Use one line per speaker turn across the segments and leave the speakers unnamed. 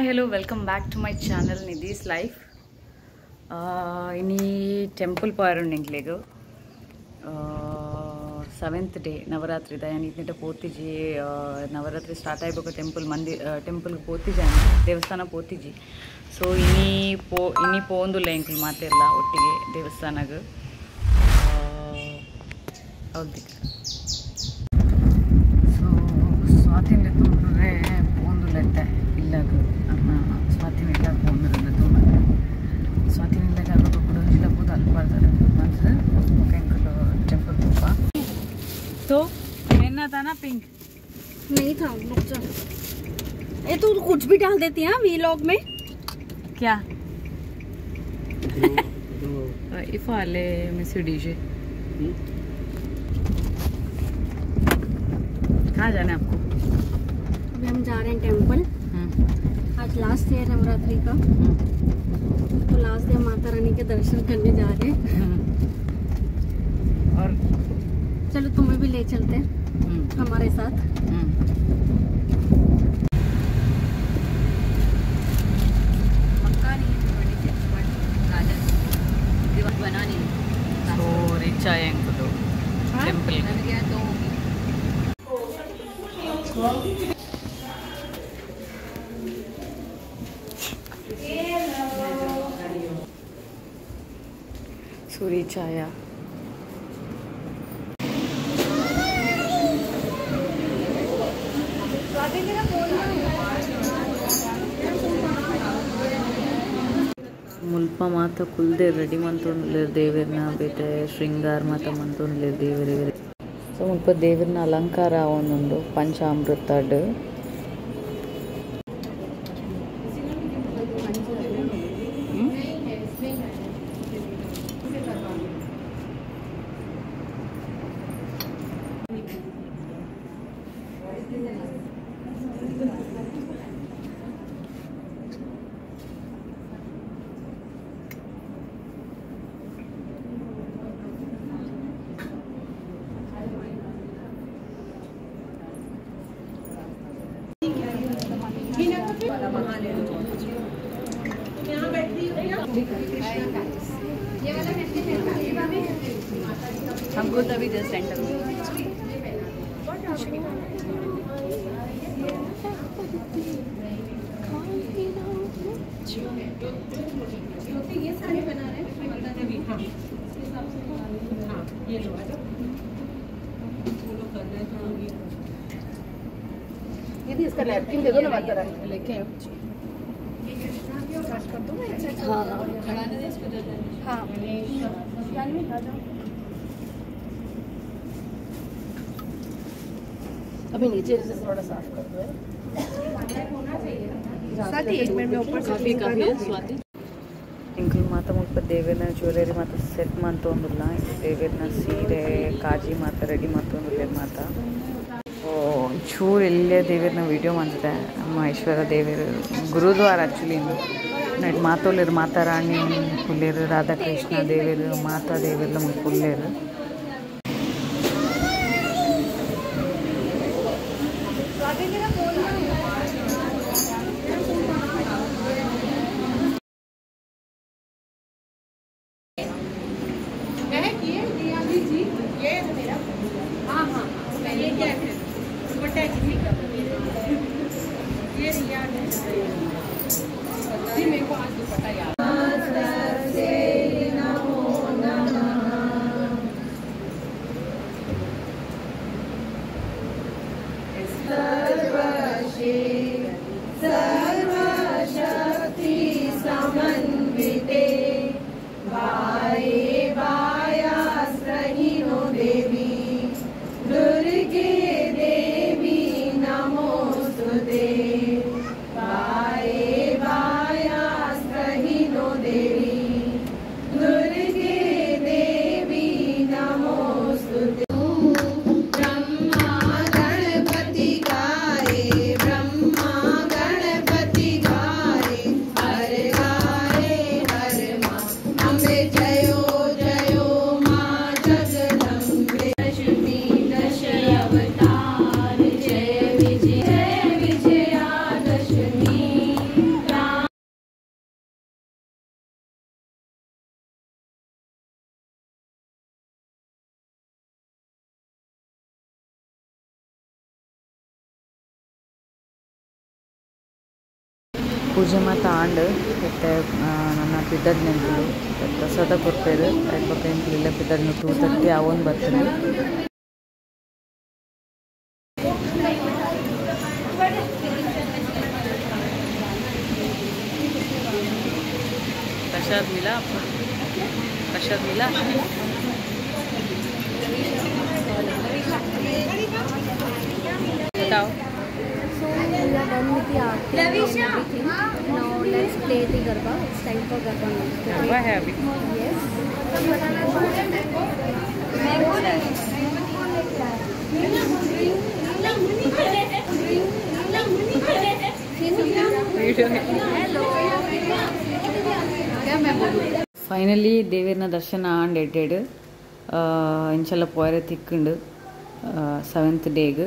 Hello, welcome back to my channel Nidhi's life. ಇನಿ temple ಪೋಯರುಂಡು seventh day Navratri ದಯಾನ್ ಇತ್ನಿಟ ಪೋತಿಜಿ. Navratri start ಆಯ್ಬೇಕು temple ಮಂದಿ temple ಪೋತಿಜಿ, ದೇವಸ್ಥಾನ ಪೋತಿಜಿ. ಸೊ ಇನಿ ಇನಿ ಪೋಂದುಲ್ಲ ಎಂಕುಲು ಮಾತೆಲ್ಲ ಒಟ್ಟಿಗೆ ದೇವಸ್ಥಾನಗ್. ಹೌದು, ಸೊ ಸ್ವಾತಿನ ತುಂಬ್ರೆ ಪೋಂದುಲ್ಲತ್ತೆ ಇಲ್ಲಾಗ ಅರ್ನ ಸ್ವಾತಿನ ಇಲ್ಲಾಗ ಪೋಂದುಲ್ಲ ತುಂಬ ಸ್ವಾತಿನ ಇಲ್ಲಾಗ ಕುಡೋಜಿಲ್ಲ ಪೋದು ಅಲ್ಲಿ ಬರ್ತಾರೆ ಬಂದ್ರೆ ಎಂಕುಲು ಟೆಂಪಲ್ ಪೋಪ. तो पहनना था ना पिंक
नहीं था, रुक जा। ये तू कुछ भी डाल देती है वीलॉग में
क्या? इफाले मिस डीजे। कहाँ जाना है आपको?
अभी हम जा रहे हैं टेम्पल। आज लास्ट डे है नवरात्रि का, तो लास्ट डे माता रानी के दर्शन करने जा रहे हैं।
और
चलो तुम्हें भी ले चलते हैं हमारे साथ।
पक्का नहीं बना नहीं।
तो रिच आए टेम्पल। सूरी छाया ಮುಲ್ಪ ಮಾತ ಕುಲ್ದೆ ರೆಡಿ ಮಂತೊಂದುಲ್ಲೆರ್ ದೇವೆರ್ನ ಬೇತೆ ಶೃಂಗಾರ ಮಾತ ಮಂತೊಂದುಲ್ಲೆರ್ ದೇವೆರ್. ಸೊ ಮುಲ್ಪ ದೇವೆರ್ನ ಅಲಂಕಾರ ಆವೊಂದುಂಡು ಪಂಚಾಮೃತಡ್. हमको तभी जस्ट एंटर हुए।
ये सारे बना रहे हैं ये लो दीदी, इसका नैपकिन दे दो ना माता रानी लेके।
हाँ हाँ
अभी नीचे से थोड़ा साफ कर दो।
स्वाति एक मिनट में ऊपर
काफी काफी स्वाति ಎಂಕುಲು ಮಾತ ಮುಲ್ಪ ದೇವೆರ್ನ ಜ್ಯುವೆಲರಿ ಮಾತ ಸೆಟ್ ಮಂತೊಂದುಲ್ಲ. ದೇವೆರ್ನ ಸೀರೆ ಕಾಜಿ ಮಾತ ರೆಡಿ ಮಂತೊಂದುಲ್ಲೆರ್ ಮಾತ. ಚೂರು ಎಲ್ಲೇ ದೇವೆರ್ನ ವಿಡಿಯೋ ಮಂತಿದೆ. ಮಹೇಶ್ವರ ದೇವೆರ್ ಗುರುದ್ವಾರ ಆಕ್ಚುಲಿ ನೈಟ್ ಮಾತೋಲೇರು ಮಾತಾ ರಾಣಿ ಪುಲ್ಲೇರು ರಾಧಾಕೃಷ್ಣ ದೇವೆರ್ ಮಾತಾ ದೇವೆರ್ಲ ಪುಲ್ಲೇರು.
दुर्गे देवी नमोस्तुते।
ಪೂಜೆ ಮಾತ ಆಂಡ್ ಇತ್ತೆ ನನ್ನ ಪಿದಡ್ ನೆಂಪುಲು ಪ್ರಸಾದ ಕೊರ್ಪೆರ್ ಬೊಕ್ಕ ಎಂಕುಲು ಇಲ್ಲ ಪಿದಡ್ನ 2:30 ಆವೊಂದು ಬರ್ತದೆ. प्रसाद मिला आपको? प्रसाद मिला? बताओ।
So we are done with the aarti and everything. Now let's play the garba. It's time for garba now.
Garba है अभी?
Yes.
Hello. Finally ದೇವೇರ್ನ ದರ್ಶನ ಆಂಡ್ ಎಡ್ಡೆಡ್ ಇಂಚಲ ಪೋಯರೆ ತಿಕ್ಕುಂಡು 7th ಡೇಗ್.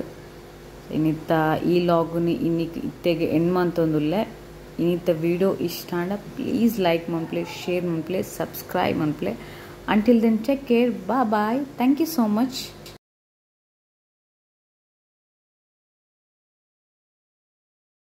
ಇನ್ನಿತ್ತ ಈ ಲಾಗ್ನು ಇನ್ನಿಕ್ ಇತ್ತೆಗೆ ಎಂಡ್ ಮಂತೊಂದುಲ್ಲೆ. ಇನ್ನಿತ್ತ ವಿಡಿಯೋ ಇಷ್ಟ ಆಂಡ ಪ್ಲೀಸ್ ಲೈಕ್ ಮನ್ಪ್ಲೆ, ಶೇರ್ ಮನ್ಪ್ಲೆ, ಸಬ್ಸ್ಕ್ರೈಬ್ ಮನ್ಪ್ಲೆ. Until then take care, bye bye, thank you so much.